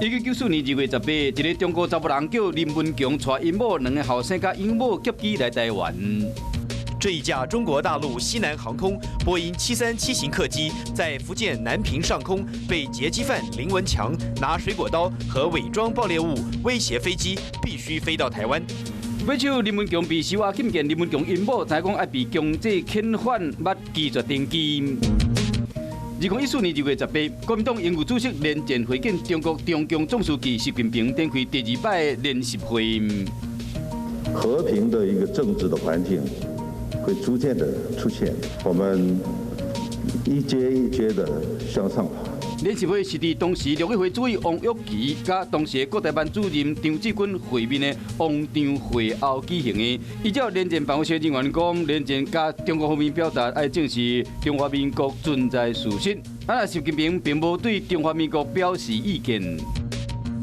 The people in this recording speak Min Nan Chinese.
1994年2月18，一个中國查埔人叫林文強，帶𪜶某兩个後生佮養母劫機來台灣。這一架中國大陸西南航空波音737型客機在福建南平上空被劫機犯林文強拿水果刀和偽裝爆裂物威脅飛機必須飛到台灣。尾手林文強被收押禁見，林文強𪜶某知講愛被強制遣返，捌拒絕登機。2014年2月18，國民黨榮譽主席連戰會見中國中共總書記習近平，展開第二擺聯習會。和平的一個政治的環境會逐漸的出現，我們一階一階的向上爬。聯習會是佇當時陸委會主委王岳祺佮當時國台辦主任張志軍會面的王張會後舉行的。依照連戰辦公室人員講，連戰佮中國方面表達愛正視中華民國存在事實。啊，習近平並無對中華民國表示意見。